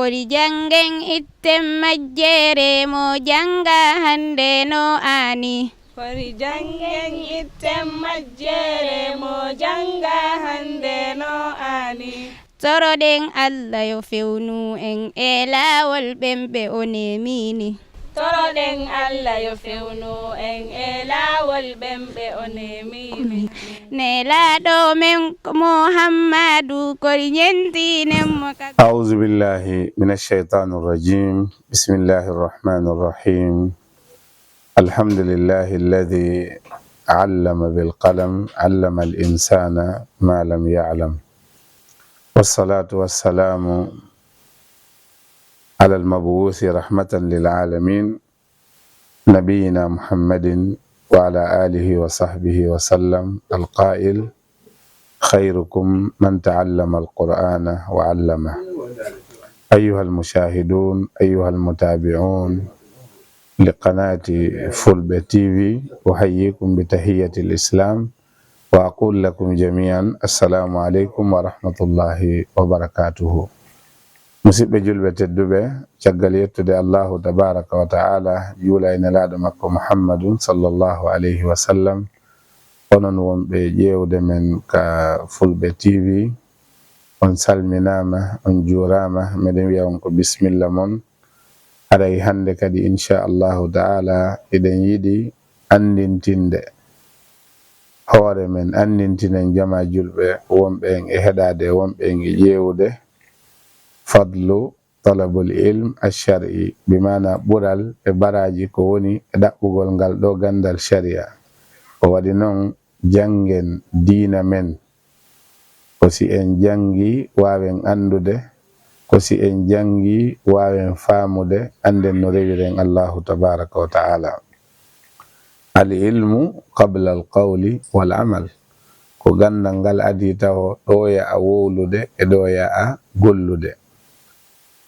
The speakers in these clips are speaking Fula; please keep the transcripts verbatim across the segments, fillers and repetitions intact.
Kori janngen itten majjere mo jannga hannde no aani. Kori janngen itten majjere mo jannga hannde no aani. Toroɗen Allah yo fewnu en e laawol ɓen ɓe o neemiini. Toroɗen Allah yo fewnu en e laawol ɓen ɓe o neemiini. Nelaaɗo men Muhammadu kori ñentinen mo ka. أعوذ بالله من الشيطان الرجيم. بسم الله الرحمن الرحيم. الحمد لله الذي علم بالقلم، علم الإنسان ما لم يعلم. والصلاة والسلام على المبعوث رحمة للعالمين، نبينا محمد وعلى آله وصحبه وسلم، القائل: خيركم من تعلم القرآن وعلمه. أيها المشاهدون، أيها المتابعون لقناة فولبي تي في، أحييكم بتحية الإسلام، وأقول لكم جميعا: السلام عليكم ورحمة الله وبركاته. Musiɓɓe julɓe tedduɓe, caggal yettude Allahu tabaraka wa ta'ala, juula e nelaaɗo makko Muhammadun sallallahu alayhi wa sallam, onon wonɓe ƴeewde men ka Fulɓe T V, on salminaama, on juuraama. Meɗen wiya on ko bismilla mon. Haray hannde kadi, insha Allahu ta'ala, eɗen yiɗi anndintinde hoore men, anndintinen jamaa julɓe wonɓe en e heɗaade, wonɓe en e ƴeewude, fadlu talabul ilm ash-shar'i, bi maana ɓural e baraaji ko woni e ɗaɓɓugol ngal ɗoo ganndal shari'a. Ko waɗi non, janngen diina men. Ko si en janngii, waawen anndude. Ko si en janngii, waawen faamude, annden no rewiren Allahu tabaraka wa ta'ala. Al ilmu qabla al qawli wal amal. Ko ganndal ngal adii taho ɗo yaha wowlude e ɗo yaha gollude.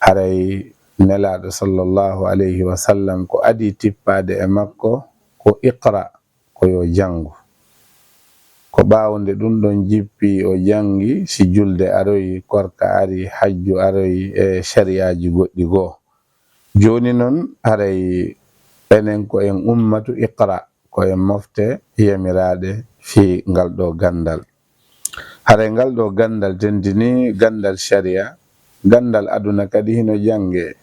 Haray Nelaaɗo sallallahu alayhi wa sallam ko adii tippaade e makko ko iqra, ko yo janngu. Ko ɓaawo nde ɗum ɗon jippii, o janngi, si julde aroyi, korka ari, hajju aroyi, e shariyaaji goɗɗi goo. Jooni non, haray enen ko en ummatu iqra, ko en mofte yamiraaɗe fii ngal ɗoo ganndal. Haray ngal ɗoo ganndal tentinii ganndal shari'a, ganndal aduna kadi hino janngee.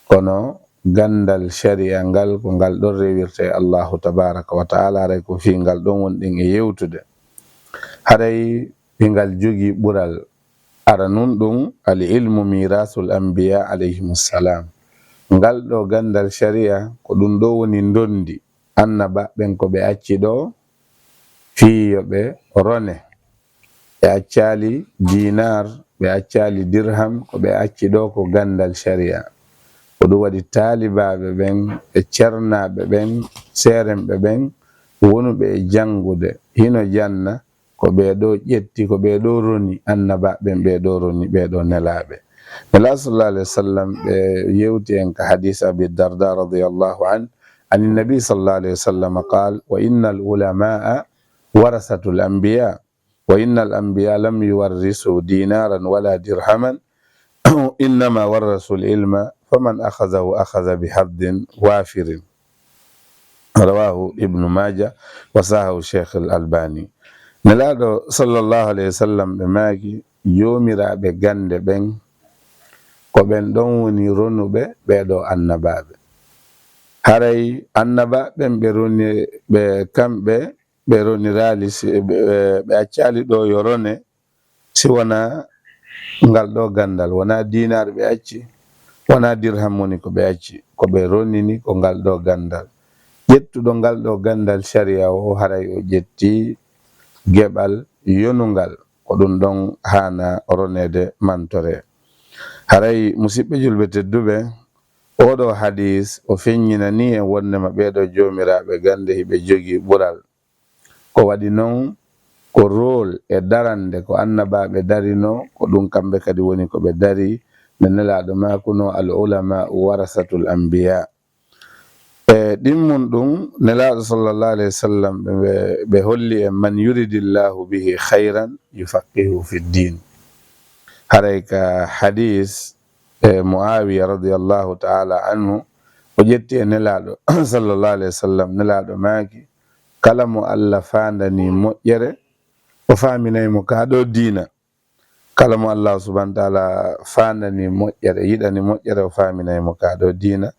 Kono ganndal shari'a ngal, ko ngal ɗon rewirtee Allahu tabaraka wa ta'ala, haray ko fii ngal ɗon wonɗen e yewtude. Haray hingal jogii ɓural. Aranun ɗum, al ilmu mirasul anbiya alayhimus salam. Ngal ɗoo ganndal shari'a, ko ɗum ɗoo woni ndondi annabaaɓe ɓen ko ɓe acci ɗoo, fii yo ɓe rone. Ɓe accaali dinar, ɓe accaali dirham, ko ɓe acci ɗoo ko ganndal shari'a. Ko ɗum waɗi taalibaaɓe ɓen e cernaaɓe ɓen, seerenɓe ɓen, wonuɓe e janngude, hino janna, ko ɓee ɗoo ƴetti, ko ɓee ɗoo roni annabaaɓe ɓen, ɓee ɗoo roni ɓee ɗoo nelaaɓe. Nelaaɗo sallallahu alayhi wa sallam, ɓe yewti en ka hadiis Abi Darda radiyallahu anhu, عن النبي صلى الله عليه وسلم قال: وإن العلماء ورثة الأنبياء، وإن الأنبياء لم يورثوا دينارا ولا درهما، إنما ورثوا العلم، فمن أخذه أخذ بحظ وافر. رواه ابن ماجه وصححه الشيخ الألباني. Nelaaɗo sallallahu alayhi wa sallam ɓe maaki, joomiraaɓe gannde ɓen, ko ɓen ɗon woni ronuɓe ɓee ɗoo annabaaɓe. Haray annabaaɓe ɓen ɓe roni, ɓe kamɓe, ɓe roniraali, si, ɓe, ɓe accaali ɗoo yo rone, si wonaa ngal ɗoo ganndal, wonaa dinar ɓe acci, wonaa dirham woni ko ɓe acci, ko ɓe ronini ko ngal ɗoo ganndal. Ƴettuɗo ngal ɗoo ganndal shari'a o, haray o ƴetti geɓal yonungal, ko ɗum ɗon haana roneede, mantoree. Haray, musiɓɓe julɓe tedduɓe, oo ɗoo hadiis o feññinanii en wonndema ɓee ɗoo joomiraaɓe gannde hiɓe jogii ɓural. Ko waɗi non, ko rôle e darannde ko annabaaɓe darinoo, ko ɗum kamɓe kadi woni ko ɓe darii, nde Nelaaɗo maakunoo: al ulama'u warasatul anbiya. E ɗimmun ɗum, Nelaaɗo sallallahu alayhi wa sallam, ɓe, ɓe holli en: man yuridillahu bihi khayran yufaqqihhu fid din. Haray ka hadiis, e Muawiya radiyallahu ta'ala anhu, o ƴetti e Nelaaɗo sallallahu alayhi wa sallam, Nelaaɗo maaki, kala mo Allah faandani moƴƴere, o faaminay mo kaa ɗoo diina. Kala mo Allah subhanahu wa ta'ala faandani moƴƴere, yiɗani moƴƴere, o faaminay mo kaa ɗoo diina.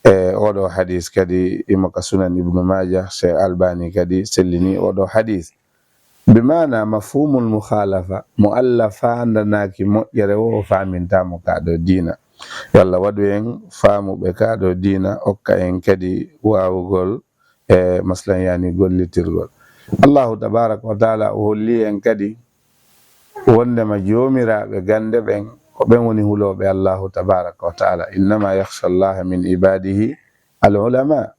E oɗo hadis kadi, imo ka Sunan Ibnu Maaja, Cheikh Albani kadi sellini oɗo hadis. Bi maana mafhumul mukhalafa, mo Allah faandanaaki moƴƴere o, o faamintaa mo kaa ɗoo diina. Yo Allah waɗu en faamuɓe kaa ɗoo diina, okka en kadi waawugol e maslan, yani gollitirgol. Allahu tabaraka wa taala o holli en kadi wondema joomiraaɓe gannde ɓen, ko ɓen woni hulooɓe Allahu tabaraka wa taala. Innama yakhsha Allaha min ibadihi al ulama.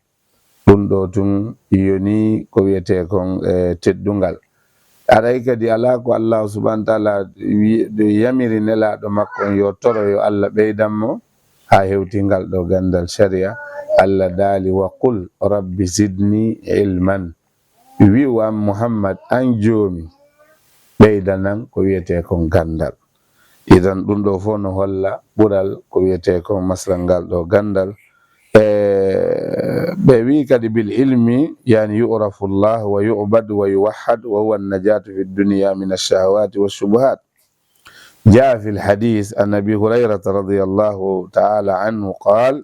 Ɗum ɗo tun yoni ko wiyetee kon e teddungal. Aray kadi alaa ko Allahu subhanahu wa taala wi-, yamiri Nelaaɗo makko on yo toro yo Allah ɓeydan mo haa hewti ngal ɗo ganndal sharia. Allah daali, "Wa qul rabbi zidni ilman." Wi'u an Muhammad, an Joomi, ɓeydanan ko wiyetee kon ganndal. Idan ɗum ɗo fof no holla ɓural ko wiyetee kon maslan ngal ɗo ganndal. E ɓe wi kadi bil ilmi, yani yu'rafu Allah wa yu'bad wa yuwahhad wa huwa an-najatu fi dunya min ash-shahawati wash-shubuhat. Jaa fi al-hadith an Abi Hurayrata radiyallahu ta'ala anhu qal,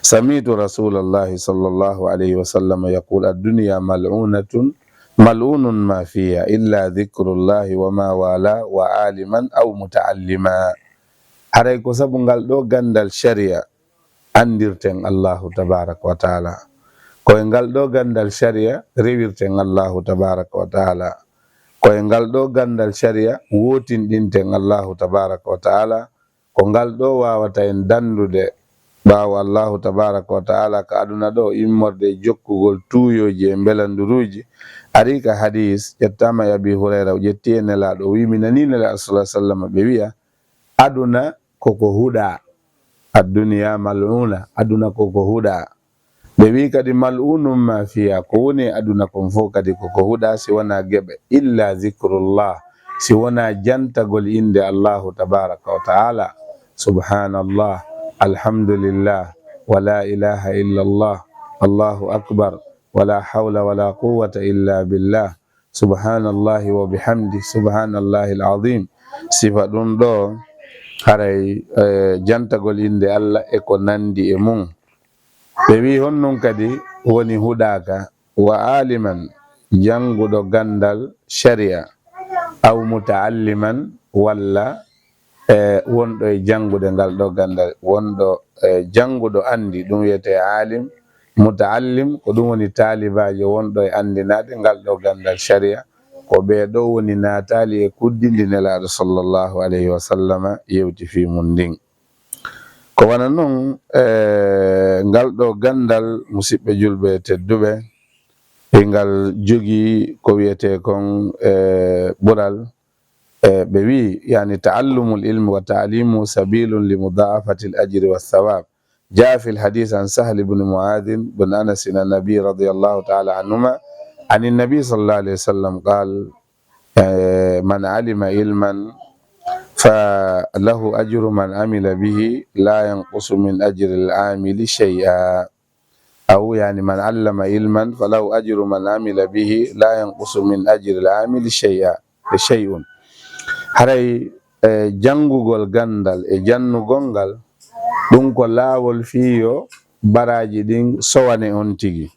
sami'tu Rasulallahi sallallahu alayhi wa sallam yaqul, "Ad-dunya mal'unatun, mal'unun ma fiha illa dhikrullahi wa ma wala wa aliman aw muta'allima." Haray ko sabu ngal ɗo ganndal sharia anndirten Allahu tabaraka wa taala. Ko e ngal ɗo ganndal sharia rewirten Allahu tabaraka wa taala. Ko e ngal ɗo ganndal sharia wootinɗinten Allahu tabaraka wa taala. Ko ngal ɗo waawata en danndude ɓaawo Allahu tabaraka wa taala ka aduna ɗo, immorde e jokkugol tuuyooji e mbelanduruuji. Ari ka hadis, ƴettaama e Abi Hurayra, o ƴetti e Nelaaɗo, o wi, mi nanii Nelaaɗo sallallahu alaihi wasallam ɓe wi'a, aduna koko huɗa, ad-dunya mal'una, aduna koko huɗa. Ɓe wi kadi, "Mal'unun ma fiha," ko woni e aduna kon fof kadi koko huɗa, si wonaa geɓe, "illa zikrullah," si wonaa jantagol innde Allahu tabaraka wa taala. Subhanallah, alhamdulillah, wa la ilaha illallah, Allahu akbar, wa la hawla wa la quwwata illa billah, subhanallahi wa bihamdi, subhanallahi al-azim. Sifa ɗum ɗo haray, eh, jantagol innde Allah e ko nandi e mum. Ɓe wi honɗum kadi woni huɗaaka, wa aliman, jannguɗo ganndal sharia, aw muta'alliman, walla, e, wonɗo e janngude ngal ɗo ganndal, wonɗo, e, jannguɗo anndi, ɗum wiyetee alim, muta'allim, ko ɗum woni taalibaajo wonɗo e anndinaade ngal ɗo ganndal sharia, ko ɓee ɗo woni naataali e kuddi ndi Nelaaɗo sallallahu alayhi wa sallama yewti fii mum ndin. Ko wano non, eh, ngal ɗo ganndal, musiɓɓe julɓe tedduɓe, e ngal jogii ko wiyetee kon, eh, ɓural, eh, ɓe wi, yani, ta'allumul ilmi wa ta'limu sabilun li mudha'afatil ajri was sawab. Jaa fil hadith an Sahl ibn Mu'adh bin Anas an Nabi radiyallahu ta'ala anhuma, an Nabi sallallahu alayhi wa sallam qal, eh, man alima ilman fa lahu ajru man amila bihi la yanqusu min ajri al-amili shay'a. Aw, yani, man allama ilman fa lahu ajru man amila bihi la yanqusu min ajri al-amili shay'a, shay'un. Haray, eh, janngugol ganndal e jannugol ngal, ɗum ko laawol fii yo baraaji ɗin sowane on tigi.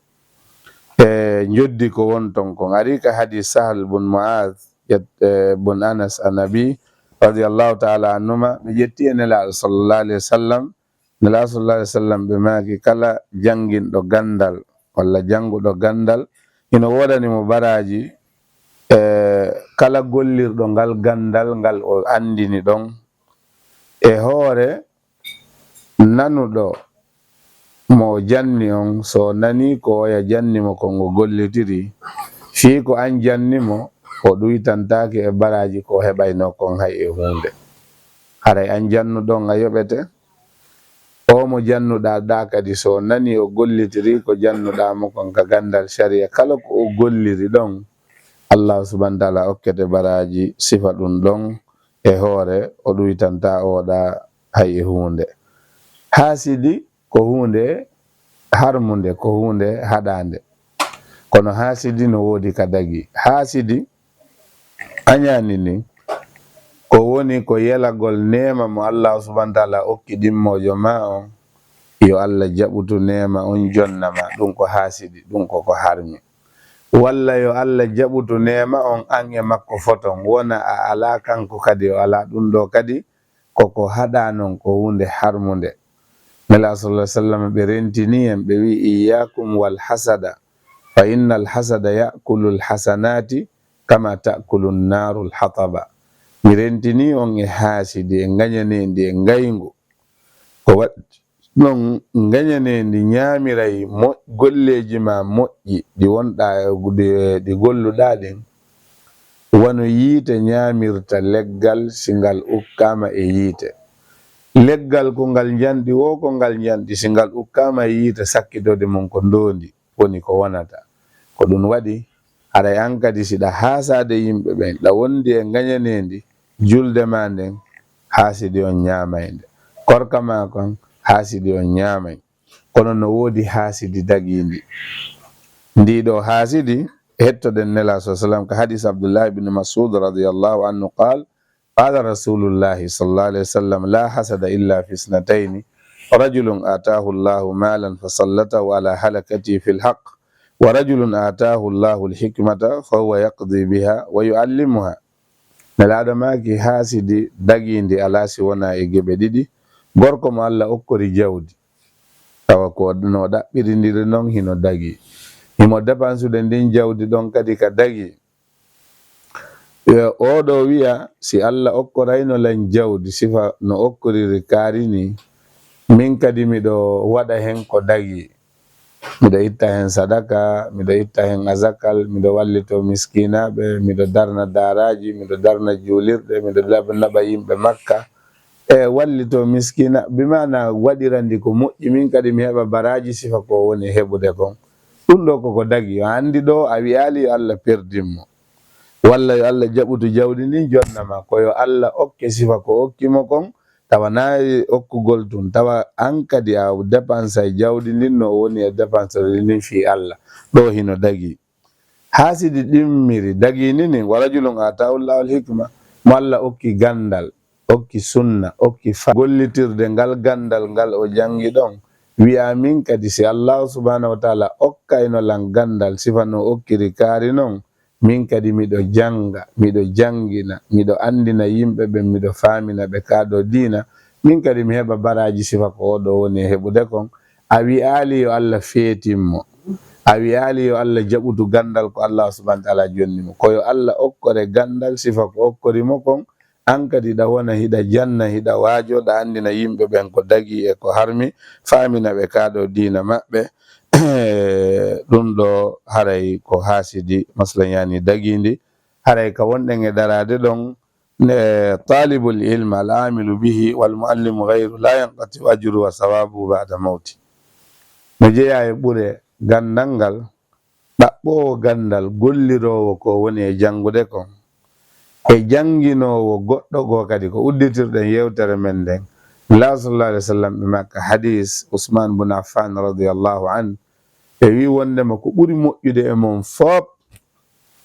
E njoddi ko won ton kon. Ari ka hadis Sahl bun Mu'adh, ƴet-, e, bun Anas Anabi, radiyallahu ta'ala anhuma, ɓe ƴetti e Nelaaɗo sallallahu alayhi wa sallam. Nelaaɗo sallallahu alayhi wa sallam ɓe maaki, kala jannginɗo ganndal walla jannguɗo ganndal, hino woodani mo baraaji, e, kala gollirɗo ngal ganndal ngal o anndini ɗon, e hoore nanuɗo mo o janni on, so o nanii ko oya janni mo kon o gollitiri, fii ko an janni mo, o ɗuytantaake e baraaji ko o heɓaynoo kon hay e huunde. Haray an jannuɗo on a yoɓete. O mo jannuɗaa ɗaa kadi, so o nanii o gollitiri ko jannuɗaa mo kon ka ganndal sharia, kala ko o golliri ɗon, Allah subhanahu wa ta'ala okkete baraaji sifa ɗum ɗon e hoore, o ɗuytantaa o ɗaa hay e huunde. Haasidi ko huunde harmunde, ko huunde haɗaande. Kono haasidi no woodi ka dagii. Haasidi añaani ni, ko woni ko yelagol neema mo Allaahu subhaanahu wa taala okki ɗimmoojo ma on, yo Allah jaɓutu neema on, jonna ma, ɗum ko haasidi, ɗum ko ko harmi. Walla yo Allah jaɓutu neema on, an e makko foton, wona a alaa, kanko kadi o alaa, ɗum ɗo kadi ko ko haɗaa non, ko huunde harmunde. Nelaaɗo sallallahu alaihi wasallam ɓe rentini en, ɓe wi: "Iyyakum wal hasada, fa innal hasada ya'kulul hasanati kama ta'kulun narul hataba." Mi rentini on e haasidi, e ngañaneendi, e ngayngu. Ko waɗi non ngañaneendi ñaamiray mo-, golleeji ma moƴƴi ɗi wonɗa, ɗi, ɗi golluɗa ɗin, wano yiite ñaamirta leggal si ngal ukkaama e yiite. Leggal ko ngal njanɗi, wo ko ngal njanɗi, si ngal ukkaama e yiite, sakkitorde mum ko ndoondi woni ko wonata. Ko ɗum waɗi, haray an kadi siɗa haasaade yimɓe ɓen, ɗa wondi e ngañaneendi, julde ma nden, haasidi on ñaamay nde. Korka ma kon, haasidi on ñaamay. Kono no woodi haasidi dagiindi. Ndii ɗoo haasidi, hettoɗen Nelaaɗo sallallahu alaihi wasallam ka hadis Abdullah ibn Mas'ud radiyallahu anhu qaal, qaala Rasulullahi sallallahu alaihi wasallam: "La hasada illa fi isnatayni, rajulun ataahu Allahu maalan fasallatahu ala halakatihi fil haqq, wa rajulun ataahu Allahu al-hikmata fahuwa yaqdi biha wa yuallimuha." Nelaaɗo maaki, haasidi dagiindi alaa si wonaa e geɓe ɗiɗi. Gorko mo Allah okkori jawdi, tawa ko no ɗaɓɓirindiri non hino dagii. Himo depansude ndin jawdi ɗon kadi ka dagii. E, oo ɗoo wi'a, si Allah okkorayno lan jawdi sifa no okkoriri kaari nii, min kadi miɗo waɗa hen ko dagii. Miɗo itta hen sadaka, miɗo itta hen azakal, miɗo wallito miskinaaɓe, miɗo darna daaraaji, miɗo darna juulirɗe, miɗo lab-, naɓa yimɓe Makka. E wallito miskina, bi maana waɗira ndi ko moƴƴi, min kadi mi heɓa baraaji sifa ko woni e heɓude kon. Ɗum ɗoo koko dagii. Yo anndi ɗoo a wi'aali yo Allah perdin mo. Walla yo Allah jaɓutu jawdi ndin jonna ma. Ko yo Allah okke sifa ko okki mo kon, tawa na e okkugol tun, tawa an kadi a depansay jawdi ndin no woni e depansorde ndin fii Allah. Ɗoo hino dagii. Haasidi ɗimmiri dagiini nin, wa rajulun ataahu Allahu al-hikma, mo Allah okki ganndal, okki sunna, okki fa-, gollitirde ngal ganndal ngal o janngi ɗon. Wi'a min kadi si Allahu subhanahu wa ta'ala okkayno lan ganndal sifa no okkiri kaari non, min kadi miɗo jannga, miɗo janngina, miɗo anndina yimɓe ɓen, miɗo faamina ɓe kaa ɗoo diina, min kadi mi heɓa baraaji sifa ko oo ɗoo woni e heɓude kon. A wi'aali yo Allah feetin mo. A wi'aali yo Allah jaɓutu ganndal ko Allah subhanahu wa ta'ala jonni mo. Ko yo Allah okkore ganndal sifa ko okkori mo kon. An kadi ɗa wona hiɗa janna, hiɗa waajo, ɗa anndina yimɓe ɓen ko dagii e ko harmi, faamina ɓe kaa ɗoo diina maɓɓe. Ɗum ɗoo haray ko haasidi, masla ñaani dagiindi. Haray ka wonɗen e daraade ɗon, ne, talibul ilma al amilu bihi wal muallimu ghayru la yanqati ajru wa sawabu ba'da mawti. No jeyaa e ɓure ganndal ngal, ɗaɓɓoowo ganndal, golliroowo ko woni e janngude kon, e jannginoowo goɗɗo goo kadi, ko udditirɗen yewtere men nden. Nelaaɗo sallallahu alaihi wasallam ɓe makka hadis Usman bun Affan radiyallahu anhu, ɓe wi wondema ko ɓuri moƴƴude e mon fof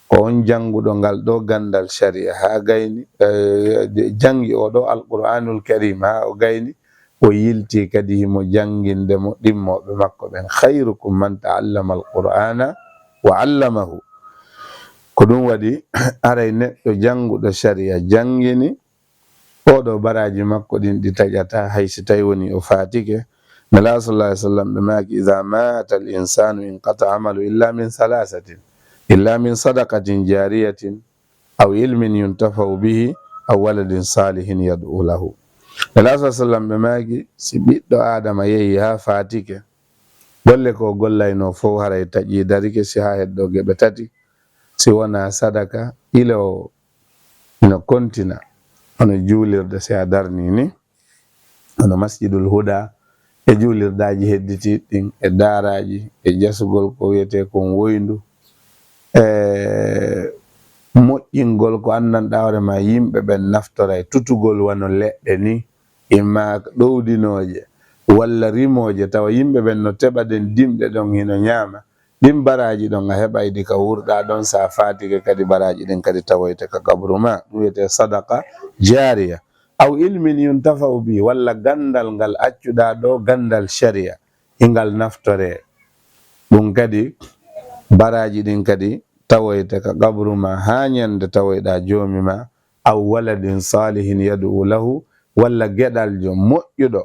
ko on jannguɗo ngal ɗoo ganndal sharia haa gayni, eh, janngi oo ɗoo Alqur'anul Karim haa o gayni, o yilti kadi himo jannginde mo ɗimmooɓe makko ɓen. "Khayrukum man ta'allama al-Qur'ana wa 'allamahu." Ko ɗum waɗi, aray neɗɗo jannguɗo sharia janngini, oo ɗoo baraaji makko ɗin ɗi taƴataa, hay si tawi woni o faatike. Nelaaɗo sallallahu alaihi wasallam ɓe maaki: "Idha mata al-insanu inqata amalu illa min thalathatin, illa min sadaqatin jariyatin, aw ilmin yuntafa'u bihi, aw waladin salihin yad'u lahu." Nelaaɗo sallallahu alaihi wasallam ɓe maaki, si ɓiɗɗo Aadama yehi haa faatike, golle ko gollayno fof haray taƴi darike, si haa heddo geɓe tati, si wonaa sadaka iloowo ino kontina, hono juulirde si a darni ni, hono Masjidul Huda, e juulirdaaji hedditiiɗi ɗin, e daaraaji, e jasugol ko wiyetee kon woyndu, e moƴƴingol ko anndanɗaa hoore maa yimɓe ɓen naftoray, tutugol wano leɗɗe ni, imma ɗowdinooje, walla rimooje, tawa yimɓe ɓen no teɓa ɗen dimɗe ɗon hino ñaama, ɗin baraaji ɗon a heɓay ɗi ka wurɗaa ɗon, sa faatike kadi baraaji ɗin kadi tawoyte ka qabru ma. Ɗum wiyetee sadaqa jaariya. Aw ilmin yuntafa'u bi, walla ganndal ngal accuɗaa ɗoo, ganndal shari'a, hingal naftoree. Ɗum kadi, baraaji ɗin kadi tawoyte ka qabru ma haa ñande tawoyɗaa Joomi ma. Aw waladin salihin yad'u lahu, walla geɗaljo moƴƴuɗo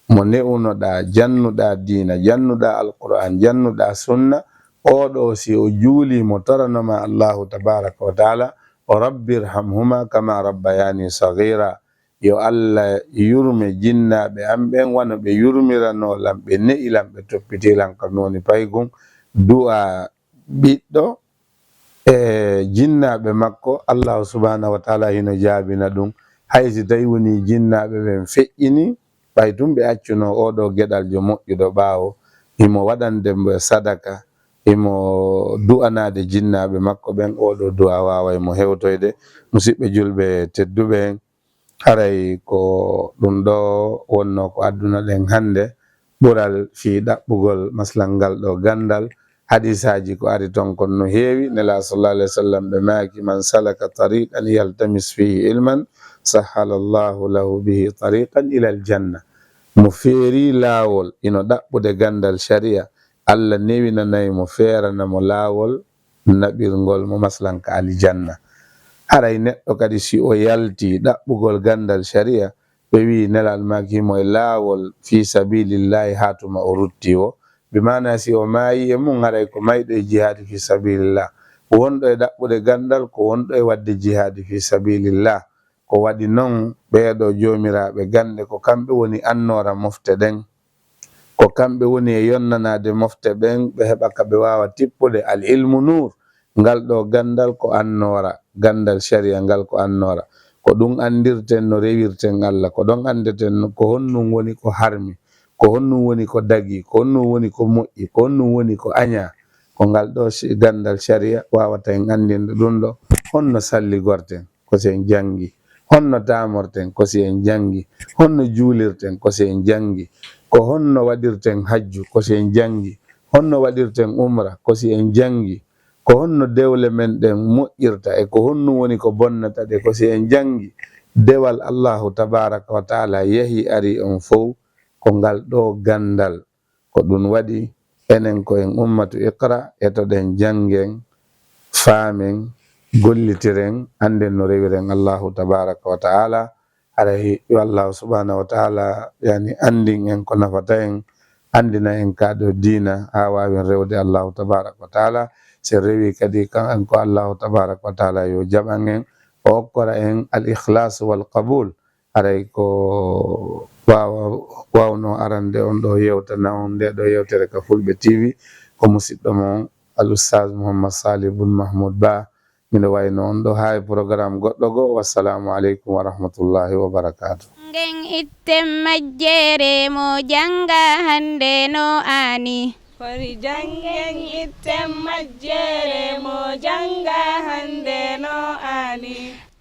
mo ne'unoɗaa, jannuɗaa diina, jannuɗaa Alqur'aan, jannuɗaa sunna, oo ɗoo si o juulii mo torano ma Allaahu tabaaraka wa ta'aala, o rabbi irhamhuma kama rabbayani saghira, yo Alla yurme jinnaaɓe am ɓen wano ɓe yurmiranoo lan, ɓe ne'i lan, ɓe toppitii lan ka mi woni paygun. Du'a ɓiɗɗo e jinnaaɓe makko, Allaahu subhaanahu wa ta'aala hino jaabina ɗum. Hay si tawii wonii jinnaaɓe ɓen feƴƴinii, ɓay tun ɓe accunoo oo ɗoo geɗaljo moƴƴuɗo ɓaawo, himo waɗande mo sadaka, himo du'anaade jinnaaɓe makko ɓen, oo ɗoo du'a waaway mo hewtoyde. Musiɓɓe julɓe tedduɓe, haray ko ɗum ɗoo wonnoo ko addunoɗen hannde, ɓural fii ɗaɓɓugol maslal ngal ɗoo ganndal. Hadiisaaji ko ari ton kon no heewi. Nelaaɗo sallallaahu alayhi wa sallam ɓe maaki, "Man salaka tariqan yaltamis fihi ilman, sahhala Allahu lahu bihi tariqan ilal janna." Mo feerii laawol hino ɗaɓɓude ganndal shari'a, Alla newinanay mo, feerana mo laawol naɓirngol mo maslan ka aljanna. Haray neɗɗo kadi si o yaltii ɗaɓɓugol ganndal shari'a, ɓe wi'i Nelaaɗo maaki himo e laawol fii sabilillahi haa tuma o ruttii woo. Bi maanaa si o maayii e mum, haray ko mayɗo e jihaadi fii sabilillah. Wonɗo e ɗaɓɓude ganndal ko wonɗo e waɗde jihaadi fii sabilillah. Ko waɗi non ɓee ɗoo joomiraaɓe gannde ko kamɓe woni annoora mofte ɗen. Ko kamɓe woni e yonnanaade mofte ɓen, ɓe heɓa ka ɓe waawa tippude. Al ilmu nuur, ngal ɗoo ganndal ko annoora, ganndal shari'a ngal ko annoora. Ko ɗum anndirten no rewirten Alla, ko ɗon anndeten no, ko honɗum woni ko harmi, ko honɗum woni ko dagii, ko honɗum woni ko moƴƴi, ko honɗum woni ko añaa. Ko ngal ɗoo shi-, ganndal shari'a waawata en anndinde ɗum ɗoo, honno salligorten, ko si en janngi. Honno taamorten, ko si en janngi. Honno juulirten, ko si en janngi. Ko honno waɗirten hajju, ko si en janngi. Honno waɗirten umra, ko si en janngi. Ko honno dewle men ɗen moƴƴirta e ko honno woni ko bonnata ɗe, ko si en janngi. Dewal Allahu tabaaraka wa ta'aala yahi ari on fow, ko ngal ɗoo ganndal. Ko ɗum waɗi enen ko en ummatu Iqra, etoɗen, janngen, faamen, gollitiren, annden no rewiren Allahu tabaaraka wa ta'aala. Haray yo Allahu subhaanahu wa ta'aala, yani, anndin en ko nafata en, anndina en kaa ɗoo diina, haa waawen rewde Allahu tabaaraka wa ta'aala. Si en rewii kadi kan en ko Allahu tabaaraka wa ta'aala yo jaɓan en, o okkora en al-ikhlaas wal qabuul. Haray ko waawa, waawnoo arande on ɗoo yewtana on ndee ɗoo yewtere ka Fulɓe T V, ko musiɗɗo mon Al Ustaaz Muhammad Salih Bun Mahmud Ba. Miɗo wayno on ɗoo haa e programme goɗɗo goo. Wassalaamu aleykum wa rahmatullahi wa barakaatuh. Janngen itten majjere mo jannga hannde no aani. Fori janngen itten majjere mo jannga hannde no aani.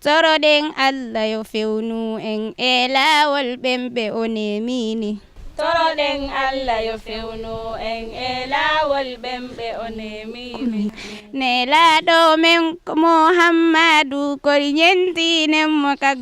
Toroɗen Alla yo fewnu en e laawol ɓen ɓe o nemini. Toroɗen Alla yo fewnu en e laawol ɓen ɓe o nemini. Nelaaɗo men ko Muhammadu, kori ñentinen mo ka